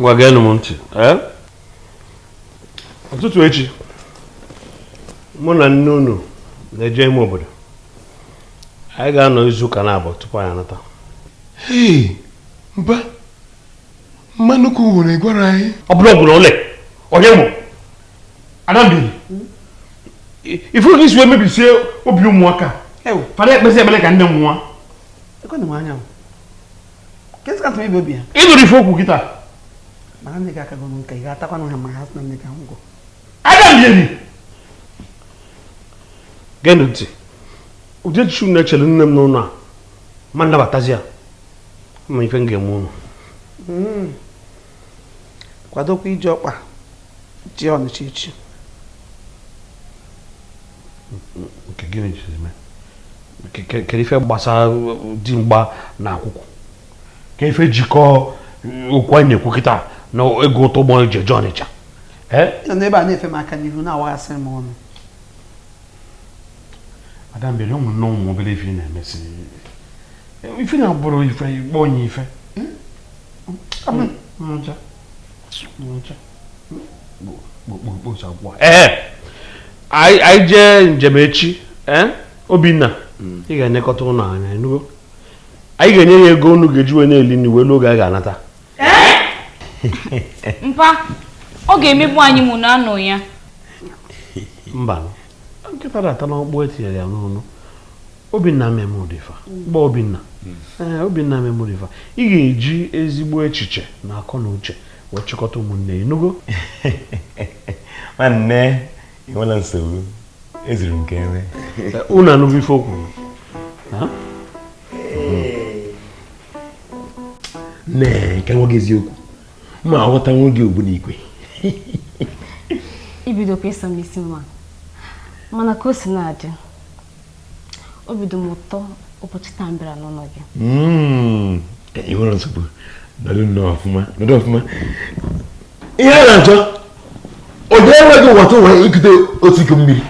Ngwa, geenụ m ntị. Ụtụtụ echi, mụ na nne unu na-eje ime obodo. Anyị ga-anọ izu ụka na-abụ tupu anyị anata. Mba, mmanụ ka nwere gwara anyị. Ọ bụrụ ọgwụ na ole onye mụ Adambi, ifu ka isi wee mebisie obi ụmụaka fara ekpezi ekpere ka ndị nwụọ. Ị nụrụ ife okwu kịta? Adambi, geenụ ntị. Ụdị echiche unu na-echere nne m n'ụlọ a ma nnabatazi ya, ma ife m ga-eme unu. Kwadokwa iji ọkpa ji Ọnịcha echi. Nke gịnị jiri mee? Kedu ife gbasara dimgba na akwụkwọ? Ka ife jikọọ okwu anyị na-ekwu kịta na ego ụtọ ụgbọ eji eje Ọnịcha? Ị nọ n'ebe a na-efe m aka n'ihu na-awaghasị m ọnụ. Adambi, ụmụ nnọọ ụmụ obere ife ị na-emesi ife na-abụrụ ife ikpọ onye ife. Ee, anyị jee njem echi. Obinna, ị ga-elekọta ụlọ anya, enugo? Anyị ga-enye ya ego unu ga-eji wee na-eli nri wee oge anyị ga-anata. Mpa, ọ ga-emegbu anyị mụ na anọ ya. Mba, nkịta na-ata n'ọkpụ etinyere ya n'ọnụ. Obinna meme ụdịfa gba Obinna. Ee, Obinna meme ụdịfa. Ị ga-eji ezigbo echiche na akọ na uche wee chịkọta ụmụnne ya, enugo? Nwanne, enwela nsogbu, ezuru m ka eme. Unu anụgo ife okwu? Nne, nke nwa gị eziokwu ma aghọta nwa gị ogbu n'igwe. Ibidokwa ịsa m isi nwa, mana ka o si na-adị, obi dị m ụtọ ụbọchị taa m bịara n'ụlọ gị. Ị nwere nsogbu, nọdụ nnọọ ọfụma, nọdụ ọfụma. Ihe a na-achọ, ọ dị enweghị ụwa ụwa ikute otu iko mmiri.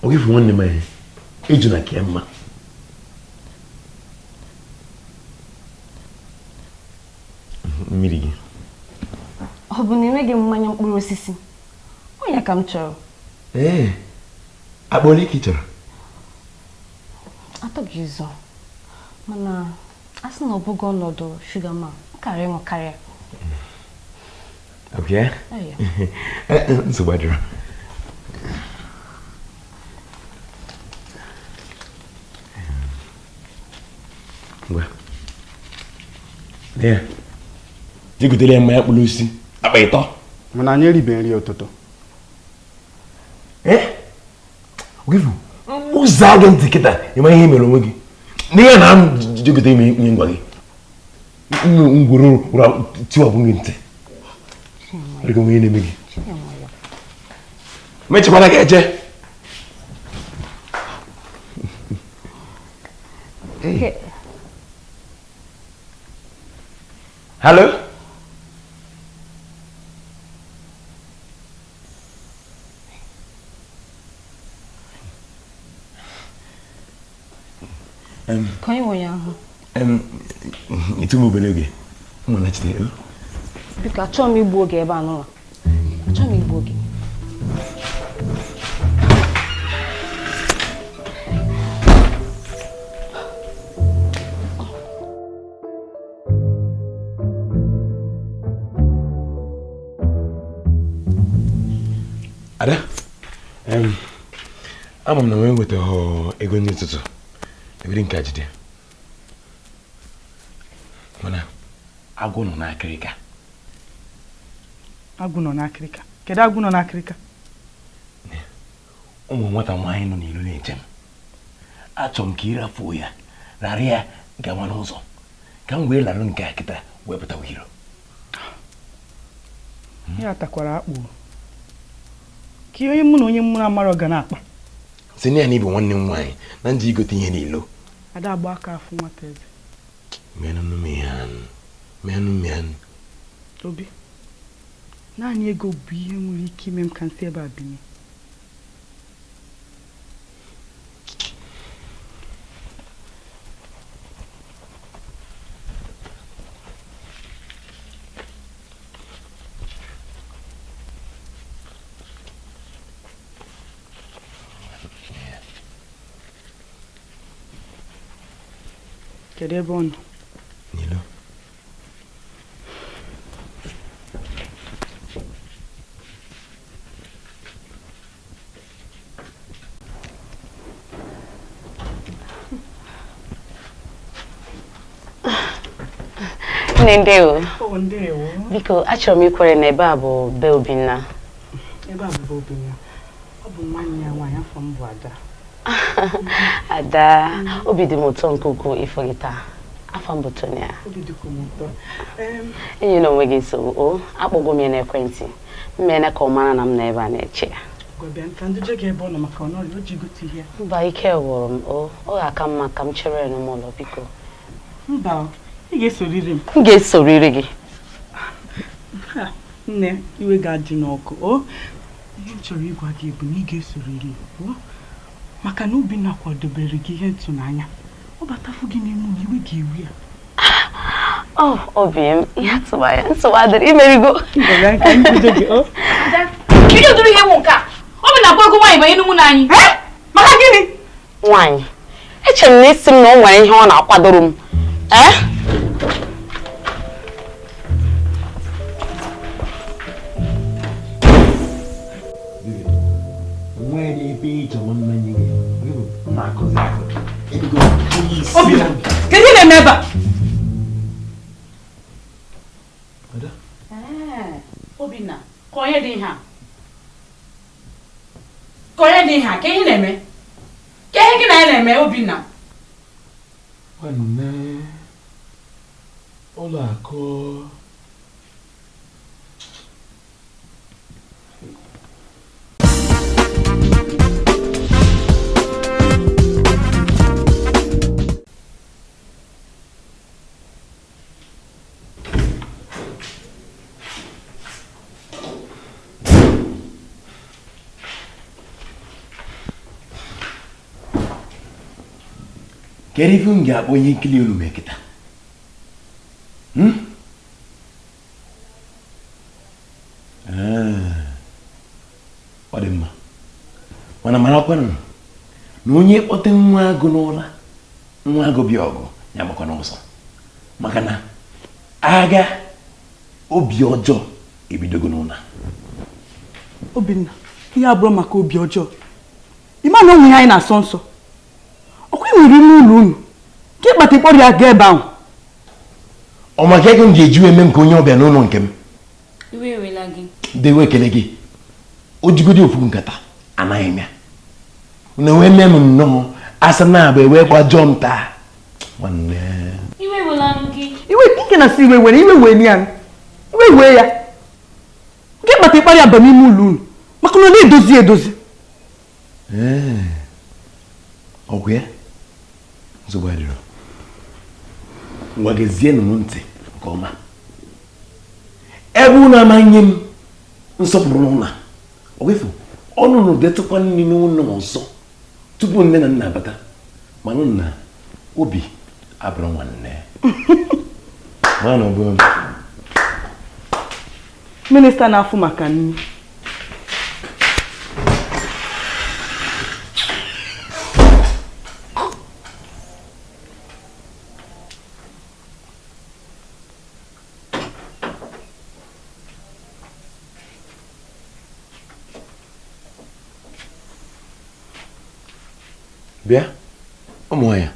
Ọ gị fụ nwanne m anyị, ejuna ka ya mma. Mmiri gị. Ọ bụ na enweghị mmanya mkpụrụ osisi? Ọ ya ka m chọrọ. Ee, akpa ole ka ị chọrọ? Atọ gị izu, mana a sị na ọ bụghị ọnọdụ shuga ma m kara ịṅụ karịa. Okay. Nsogbu adịrọ. Ngwa. Lee ya. Jee gotere ya mmanya mkpụrụ osisi akpa ịtọ. Mana anyị eribe nri ụtụtụ. Mgbụza gị ntị kịta, ị ma ihe mere onwe gị. N'ihe na m jegote ime ihe ngwa gị. Ngwuru ụra tiwapụ gị ntị. Ọ onye na-eme gị. Mechikwana gị eche. Hello? Ka onye nwe ya ahụ? Ịtụ m obere oge. Mụ na chite. Biko, achọghị m igbu oge ebe a n'ụlọ. Achọghị m igbu oge. Ada, ama m na m enwetaghị ego ndị ụtụtụ ebiri nke jide, mana agwụ nọ n'akịrịka. Agwụ nọ n'akịrịka? Kedu agwụ nọ n'akịrịka? Ụmụ nwata nwaanyị nọ n'ilo na-eche m. Achọrọ m ka ị rafuo ya, rara ya gawa n'ụzọ ka m wee larụ nke a kịta wee pụta iro. Ya takwara akpụ. Ka onye mụ na onye mụrụ amarọ ga na-akpa. Si na ya na ịbụ nwanne m nwaanyị na nji igote ihe n'ilo. Ada agba aka afụ nwata eze. Menụ m. Obi, naanị ego bụ ihe nwere ike ime m ka nsị ebe a binye. Kedu ebe ọ nọ? N'ilo. Nne ndewo. Oh, ndewo. Biko, achọrọ m ikwere na ebe a bụ be Obinna. Ebe a bụ be Obinna. Ọ bụ nwanne ya nwaanyị, afọ m bụ Ada. Ada, obi dị m ụtọ nke ukwuu ịfụ gị taa. Afọ m bụ Tonia. Obi dịkwa m ụtọ. Enyela onwe gị nsogbu, o akpọgo m ya n'ekwentị. M meela ka ọ mara na m nọ ebe a na-eche ya. Ngwa bịa ka ndị je gị ebe ọ nọ maka ọnọrịa o ji gote ihe. Mba, ike gwụrụ m, o ọ ga-aka mma ka m chere ya n'ime ụlọ, biko. Mba, ị ga-esoriri m. M ga-esoriri gị. Nne, iwe ga-adị n'ọkụ. O ihe m chọrọ ịgwa gị bụ na ị ga-esoriri m, maka na Obinna kwadobere gị ihe ịtụnanya. Ọ batafụ gị n'ime ụlọ, iwe ga-ewe ya. Oh, obi m, ihe atụmanya, nsogbu adịrị, imerigo. Kedu ụdịrị ihe wụ nke a? Obinna akpọrọgo nwaanyị banye n'ụmụ anyị. Maka gịnị? Nwaanyị, echere m na isi m na o nwere ihe ọ na-akwadoro m. Obinna, kedu ihe na-eme ebe a? Obinna, ka onye dị ihe a? Ka onye dị ihe a? Ka ihe na-eme? Ka ihe gị na ya na-eme, Obinna? Nwanne, ụlọ akụ. Kedu ife m ga-akpọ onye nkiri unu mee kịta? Ọ dị mma, mana marakwanụ na onye kpọte nwa agụ n'ụra, nwa agụ bịa ọgụ ya gbakwa n'ọsọ, maka na agha obi ọjọọ ebidogo n'ụra. Obinna, ihe abụrụ maka obi ọjọọ. Ịma na onwe anyị na-asọ nsọ. Ọkwa nwere ime ụlọ unu ka ịkpata ịkpọrọ ya gaa ebe ahụ. Ọ maka ego m ga-eji wee mee m ka onye ọbịa n'ụlọ nke m. Iwe ewela gị. Dewe ekele gị. O jigodi ofu nkata anaghị m ya. Na wee mee m nnọọ asa na abụ ewee gbajọọ m taa. Nwanne. Iwe ewela gị. Iwe nke na si iwe were iwe wee ya. Iwe wee ya. Ka ịkpata ịkpọrọ ya ba n'ime ụlọ unu maka na ọ na-edozi edozi. Ọgwụ ya? Nsogbu adịrọ. Ngwa gezienụ m ntị nke ọma. Ebe unu amaghị m nsọpụrụ n'ụlọ, ọ wefu ọnụnụ detụkwa nri n'ụlọ ọzọ tupu nne na nna abata, mana nna obi abụrụ nwanne. Nwanne bụ Minista na-afụ maka nri. Bịa, ụmụ nwanyị,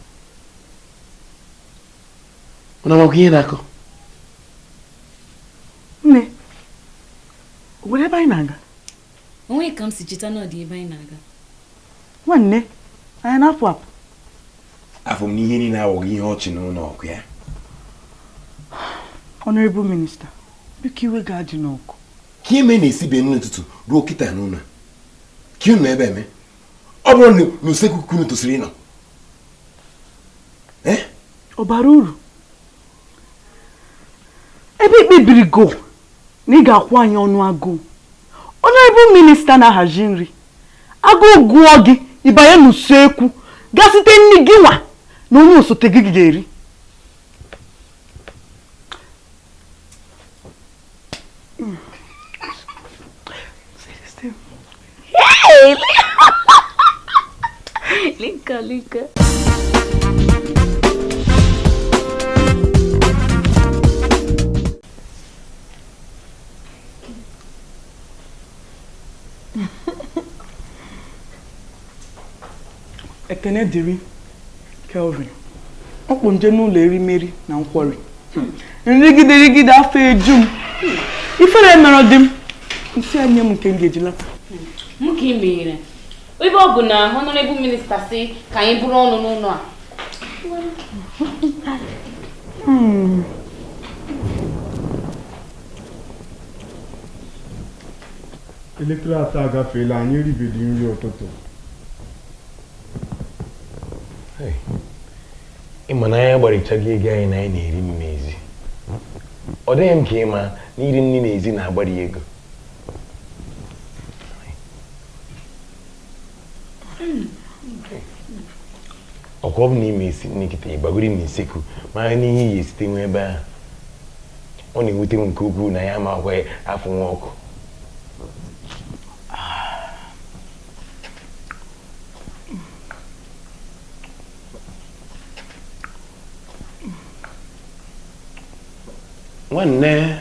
unu amakwa ihe na-akọ? Nne, o nwere ebe anyị na-aga? Onwe ka m si cheta na ọ dị ebe anyị na-aga. Nwanne, anyị na-apụ apụ. Afọ m n'ihe niile awụghị ihe ọchị n'ụlọ ọkụ ya. Honorable Minister, biko iwe ga-adị n'ọkụ. Ka ime na-esibe n'ụtụtụ ruo kịta n'ụlọ, ka unu ebe eme? Ọ bụrụ na usekwu unu tosiri ịnọ. Ọ bara uru? Ebe ikpebiri go na ị ga-akwụ anyị ọnụ agụụ. Honorable Minister na-ahazi nri. Agụụ gụọ gị ịbanye n'usekwu gaa site nri gị nwa na onye osote gị ga-eri. Linka, linka. Ekene dịrị Kelvin. Ọ kpụ nje n'ụlọ erimeri na nkwọrị. Nrigide rigide afọ eju m. Ifere mere dị m. Nsị a nye m nke m ga-eji lata. M ka ị mere. Ebe ọ bụ na honorable minister sị ka anyị bụrụ ọnụ n'ụlọ a. Elekere atọ agafeela, anyị eribeghị nri ụtụtụ. Ị ma na anyị agbarichago ego anyị na anyị na-eri nri n'ezi. Ọ dịghị m ka ị ma na iri nri n'ezi na-agbari ego. Ọkwa ọ bụ na ime esi nri kịta ịgbagoro n'usekwu mara n'ihe iyi esite nwe ebe ahụ. Ọ na-ewute m nke ukwuu na ya ama akwa afụ nwa ọkụ. Nwanne,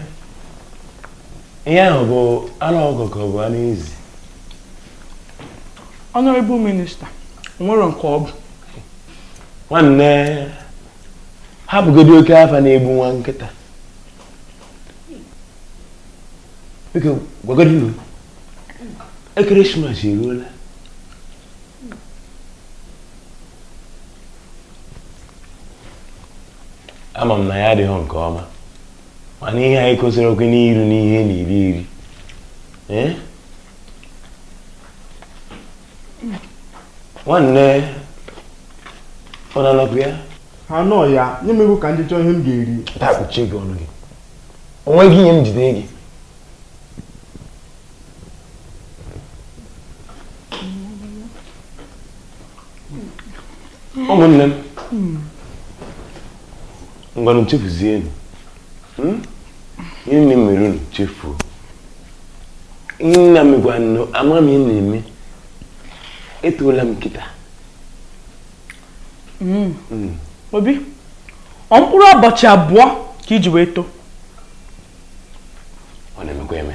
ihe ahụ bụ anụ ọkụkọ ka ọ bụ anụ ezi? Honorable Minister, nwere nke ọ bụ. Nwanne, hapụgodi oke afa na-egbu nwa nkịta. Biko gwagodinu, ekeresimesi eruola. Ama m na ya adịghị nke ọma, mana ihe anyị kwesịrị okwe n'iru n'ihe na-eri eri. Nwanne, ọ na-anọkwu ya? Ha nọ ya, nye m ego ka m jee chọọ ihe m ga-eri. Taa kpuchie gị ọnụ gị. O nweghị ihe m jide gị. Ụmụnne m, ngwanụ chefuzienụ. Ihe nne m mere unu chefuo. Ihe nna m mekwanụ, ama m ihe na-eme. Etoola m kịta. Obi, ọ mkpụrụ ụbọchị abụọ ka iji wee too. Ọ na-emekwa eme.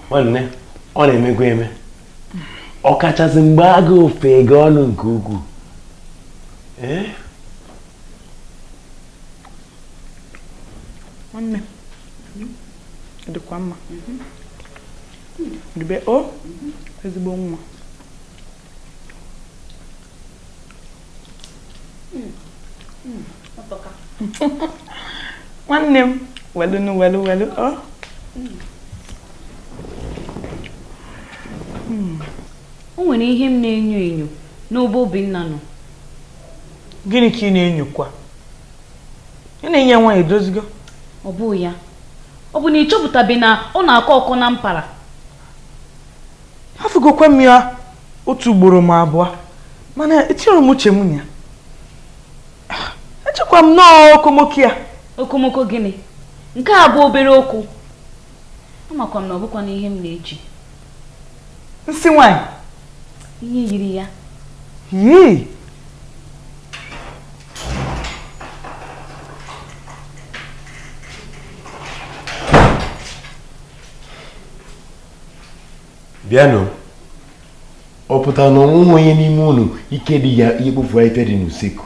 Nwanne, ọ na-emekwa eme. Ọ kachasị mgbe agụụ fee gị ọnụ nke ukwuu. Nwanne, dịkwa mma. Ribe o, ezigbo nwa. Nwanne m, welu nu welu welu o. O nwere ihe m na-enyo enyo n'obe Obinna nọ. Gịnị ka ị na-enyokwa? Ị na-enye nwa edozigo? Ọ bụ ya. Ọ bụ na ị chọpụtabe na ọ na-akọ ọkọ na mpara. Afụgokwa m ya otu ugboro ma abụọ, mana etinyere m uche m ya. Echekwa m nọọ okomoko ya. Okomoko gịnị? Nke a bụ obere okwu. Amakwa m na ọ bụkwa n'ihe m na-eche. Nsị nwaanyị. Ihe yiri ya. Yii. Bịanụ, ọ pụtara na onweghị onye n'ime unu ike dị ya ikpofu ahịhịa dị n'usekwu.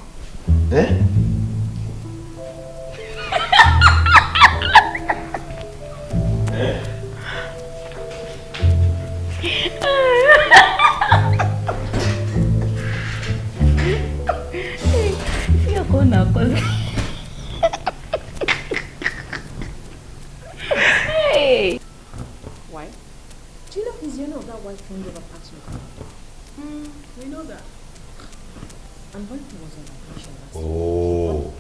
Why? Do you know he's the owner of that white Range Rover parked in the car? We know that. And when he was on vacation last Oh.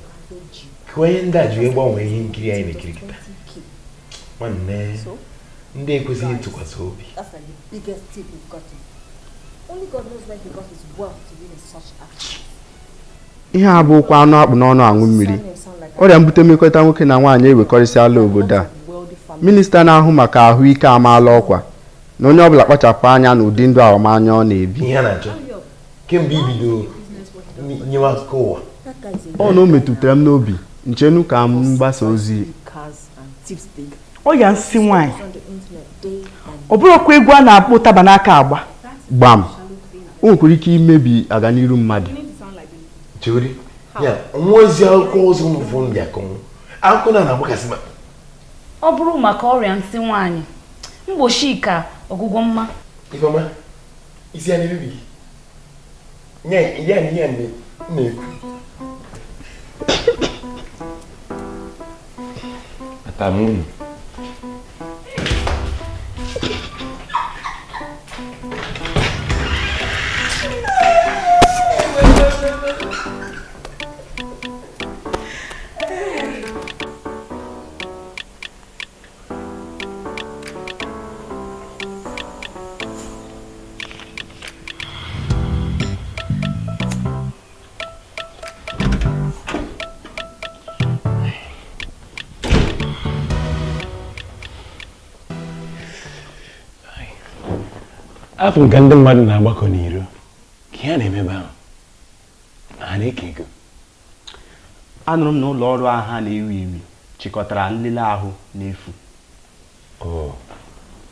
Kwenye ndị a ji wee gbanwee ihe nkiri anyị na-ekiri kịta. Nwanne, ndị ekwesịghị ntụkwasị obi. That's like the biggest tip we've gotten. Only God knows where he got his wealth to live in such actions. Ihe a bụkwa anụ akpụ n'ọnụ aṅụ mmiri. Ọrịa mbute mmekọrịta nwoke na nwaanyị ewekọrịsịala obodo a. Minista na-ahụ maka ahụike amaala ọkwa na onye ọbụla kpachapụ anya n'ụdị ndụ ahụmanya ọ na-ebi. Ihe a na-achọ kemgbe ibido nyewe akụkọ ụwa. Ọ na o metụtara m n'obi nchenu ka m mgbasa ozi. Ọ ya nsị nwaanyị. Ọ bụrụkwa egwu a na-akpọ ụtaba n'aka agba. Gbam. O nwekwara ike imebi aganiru mmadụ. Chewere ya nwa ozi akụkọ ọzọ ụmụ ndị akọnwụ akụkọ na na-agbakasị ma Ọ bụrụ maka ọrịa nsị nwaanyị, mgbochi ka ọgwụgwọ mma. Ifeọma, isi ya na-emebi gị ya ya na ihe a na-ekwu ata m unu. Afọ nke ndị mmadụ na-agbakọ n'iro ka ya na-emebe ahụ ha na-eke ego. Anụrụ m na ụlọ ọrụ ahụ ha na-ewu ewu chịkọtara nlele ahụ n'efu.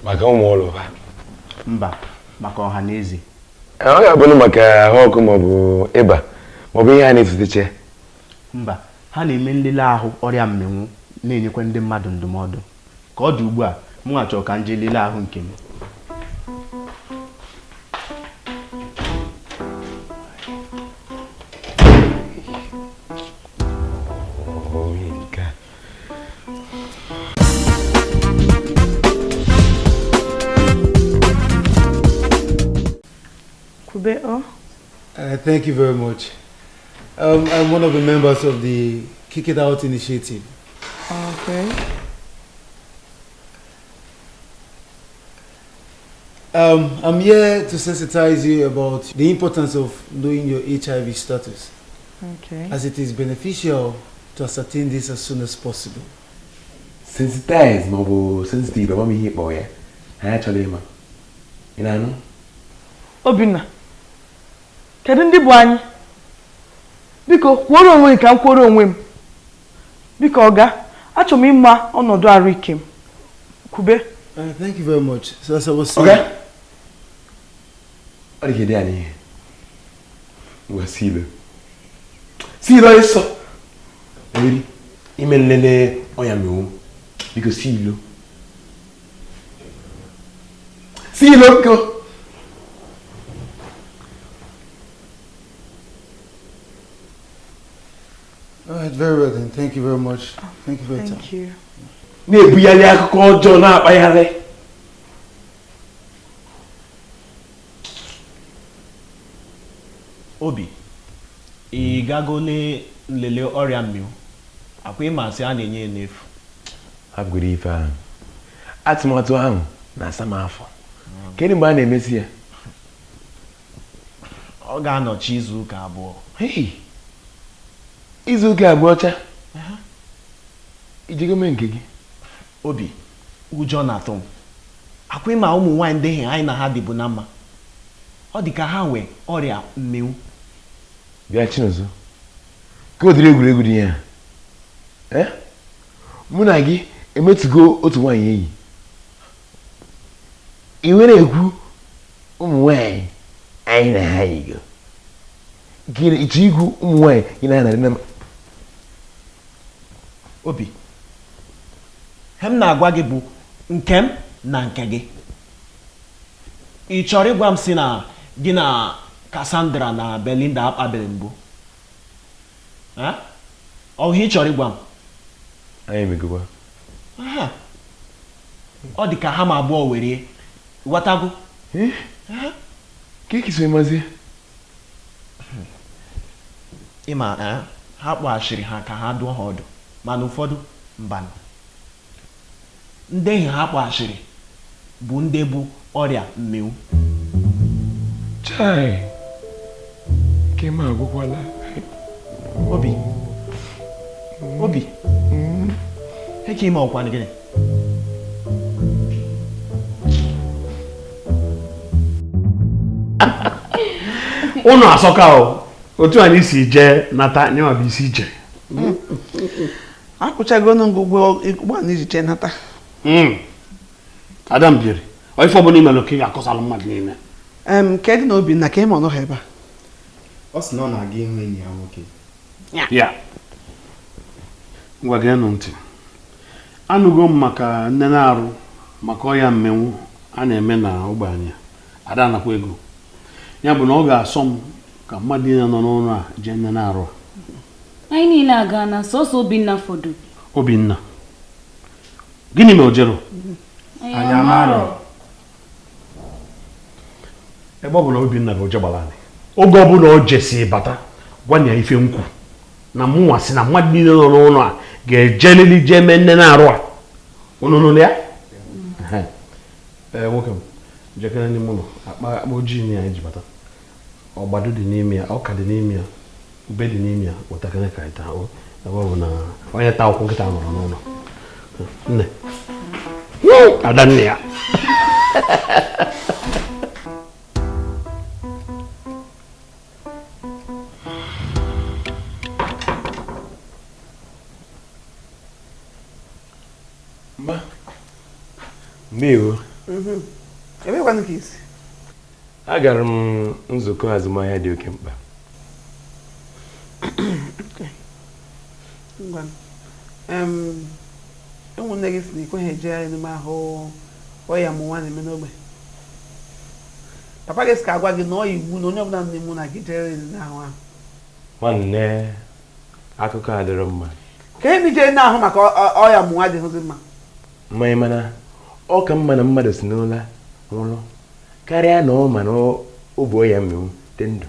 Maka ụmụ ọrụ ha? Mba, maka ọha na eze. Ọ ga-abụrụ maka ahụ ọkụ maọbụ ịba maọbụ ihe a na-ezuteche. Mba, ha na-eme nlele ahụ ọrịa mminwụ, na-enyekwa ndị mmadụ ndụmọdụ. Ka ọ dị ugbu a, m chọrọ ka m jee lelee ahụ nke m. Thank you very much. I'm one of the members of the Kick It Out initiative. Okay. I'm here to sensitize you about the importance of knowing your HIV status. Okay. As it is beneficial to ascertain this as soon as possible. Sensitize ma ọ bụ sensitive, ama m ihe ịkpọ ya. Anyị achọrọ ịma. Ị na-anụ? Obinna, kedu ndị bụ anyị? Biko kwuoro onwe gị ka m kwuoro onwe m. Biko ọga, achọrọ m ịma ọnọdụ ahụike m. Kwube. Thank you very much. So as I was saying... Okay. Ọ dị ka ịdị ya n'ihe. Ngwa si ilo. Si ilo ịsọ. Eri, ime nlele ọnya mewu. Biko si ilo. Si ilo biko. All right, very well then. Thank you very much. Thank you for your time. Thank you. Na-ebugharị akụkọ ọjọọ na-akpagharị. Obi, ị gago nlele ọrịa mmịnwụ? Akwa ịma sị a na-enye ya n'efu. Hapụgoro ife ahụ. Atụmatụ ahụ na-asa m afọ. Kedu mgbe a na-emesi ya? Ọ ga-anọchi izu ụka 2. Hey! Izu ụka 2 ọcha? Ijego mee nke gị? Obi, ụjọ na-atụ m. Akwa ịma ụmụ nwaanyị ndị anyị na ha dịbụ na mma. Ọ dị ka ha nwee ọrịa mmịnwụ. Bịa Chinonso, ka ụdịrị egwuregwu dị ya. Mụ na gị emetụgo otu nwaanyị enyi. Ị nwere ekwu ụmụ nwaanyị anyị na ha yigo. Ịchọ ikwu ụmụ nwaanyị gị na ha na-adị na mma. Obi, ihe m na-agwa gị bụ nke m na nke gị. Ị chọrọ ịgwa m sị na gị na Cassandra na Belinda akpabeghị mbụ? Ọ ihe ị chọrọ ịgwa m? Anyị emegokwa. Ọ dị ka ha ma abụọ were ghọtago. Ka eki so mazie? Ịma ha kpọghachiri ha ka ha dụọ ha ọdụ, mana ụfọdụ mbanụ. Ndị enyi ha kpọghachiri bụ ndị bụ ọrịa mmịnwụ. Chai, nke m agwụkwala. Obi, Obi, eke ime ọkwa gịnị? Ụnụ asọka o, otu anyị si jee nata nyewa bụ isi ije. Akwụchago ngụgwọ ụgbọala iji jee nata. Adam biri, ọ ife ọbụla imelụ ka ị ga-akọsalụ mmadụ niile. Kedụ na Obinna ka ị ma ọ nọghị ebe a? Ọ sị na ọ na-aga ịhụ enyi ya nwoke. Ya. Ngwa geenụ ntị. Anụgo m maka nne na-arụ maka ọya mmenwu a na-eme na ogbe anyị ada anakwa ego. Ya bụ na ọ ga-asọ m ka mmadụ niile nọ n'ụlọ a jee nne na-arụ. Anyị niile aga na sọsọ Obinna fọdụ. Obinna. Gịnị mere o jero? Anyị amarọ. Ebe ọ bụ na Obinna bụ oje gbara anyị. Oge ọbụla o jesi bata gwa ya ife nkwu na mụnwa sị na mmadụ niile nọ n'ụlọ a ga-ejelili jee mee nne na-arụ a. Unu nụrụ ya? Ee, nwoke m jekere n'ime ụlọ akpa akpa ojii na ya ji bata. Ọgbado dị n'ime ya, ọka dị n'ime ya, ube dị n'ime ya, wetakere ka anyị taa. Ebe ọ bụ na onye taa ụkwụ nkịta nọrọ n'ụlọ. Nne. Ada nne ya. Ma, ndewo. Ebekwanụ ka isi? Agara m nzukọ azụmahịa dị oke mkpa. Ngwanụ. Ụmụnne gị si na ikweghị eje emume ahụ ọya mụ nwa na-eme n'ogbe. Papa gị sị ka agwa gị na ọ iwu na onye ọbụla na-emu na gị jere emume ahụ ahụ. Nwanne, akụkọ a dịrọ mma. Ka ihe ije na-ahụ maka ọya mụ nwa adịghịzi mma. Mmanya mana ọ ka mma na mmadụ si n'ụla nwụrụ karịa na ọ ma na ọ bụ ọya mmenwu dị ndụ.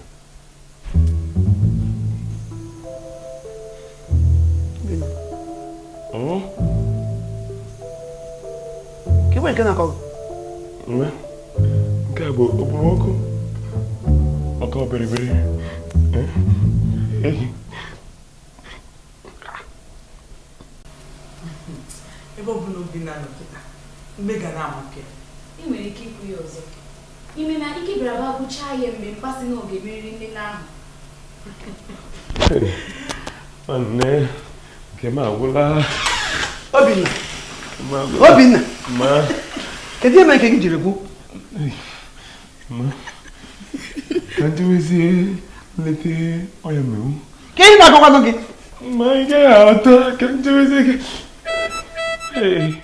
Ka enwe nke na-akọ gị? Nke a bụ okpomọkụ ọkọ biribiri. Ebe ọ bụla Obinna nọ kịta, ume ga na-amapịa. Ị nwere ike ikwu ya ọzọ. Ime na ike bịara ba gwụchaa ya mgbe mkpasị na ọ ga-emeriri nne ahụ. Nwanne, nke m agwụla. Obinna. Obinna. Ma. Kedu ihe mere nke gị jiri gwụ? Ma. Ka njewezie nleta ọya mmenwu. Ka ihe na-akọkwanụ gị? Ma ị gaghị aghọta ka njewezie gị. Hey.